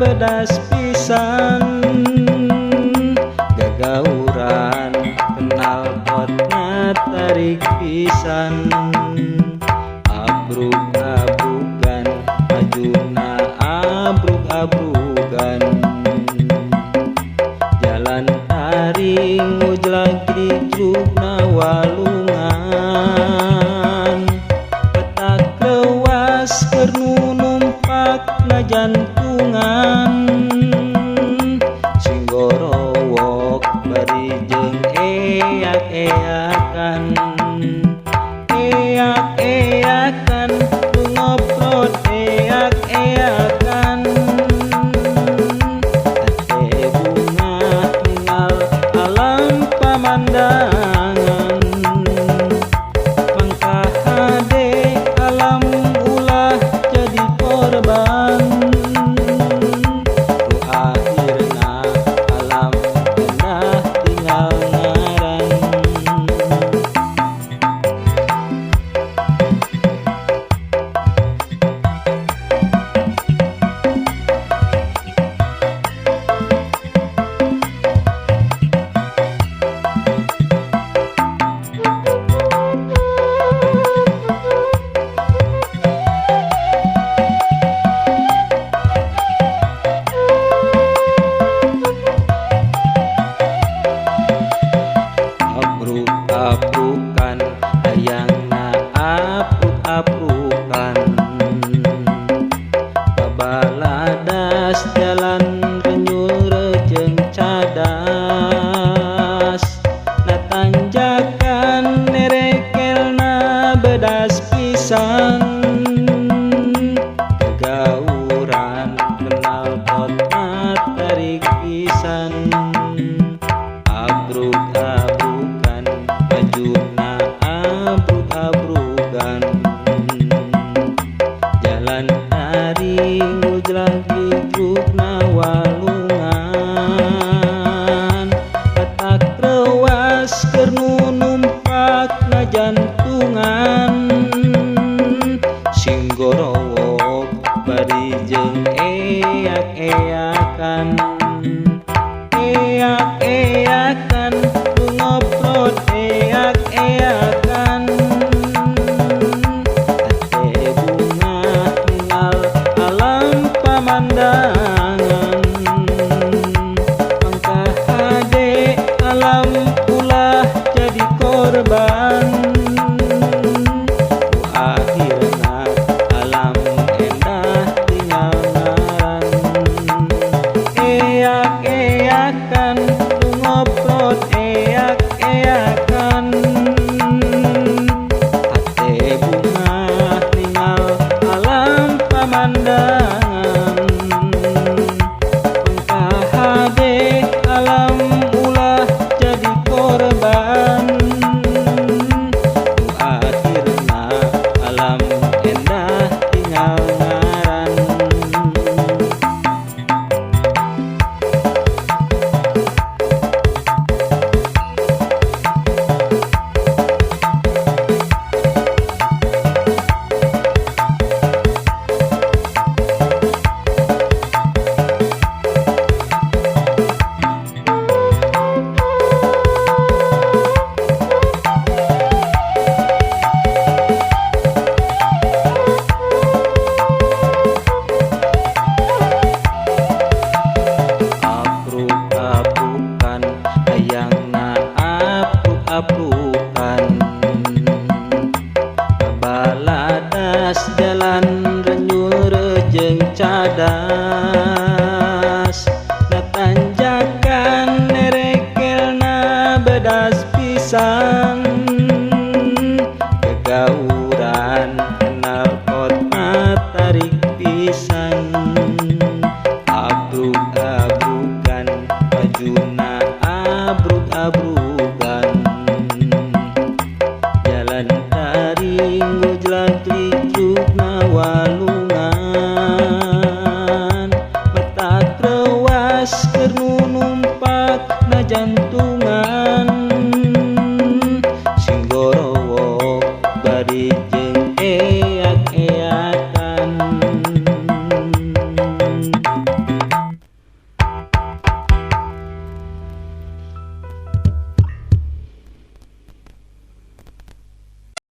Bedas pisan gagauran knalpotna tarik pisan abrug-abrugan majuna abrug-abrugan jalan taring ngujlag digrugna walungan petak leuwas keur nu numpak na jantungan singgorowok bari jeung eak-eakan eak-eakan nu ngoprot eak-eakan hate bungah ningal alam pamandangan mangka hade alam ulah jadi korban nu akhirna alam endah tinggal ngaran. Abruk-abrukan hayangna apruk-aprukan babaladas jalan renyul reujeung cadas na tanjakan nerekelna bedas pisan gagauran knalpotna tarik pisan abrug-abrugan majuna abrug-abrugan jalan taring ngujlag digrugna walungan petak reuwas keur nu numpak na jantungan singgorowok bari jeung eak-eakan eak-eakan nu ngoprot eak-eakan hate bungah ningal alam pamandangan.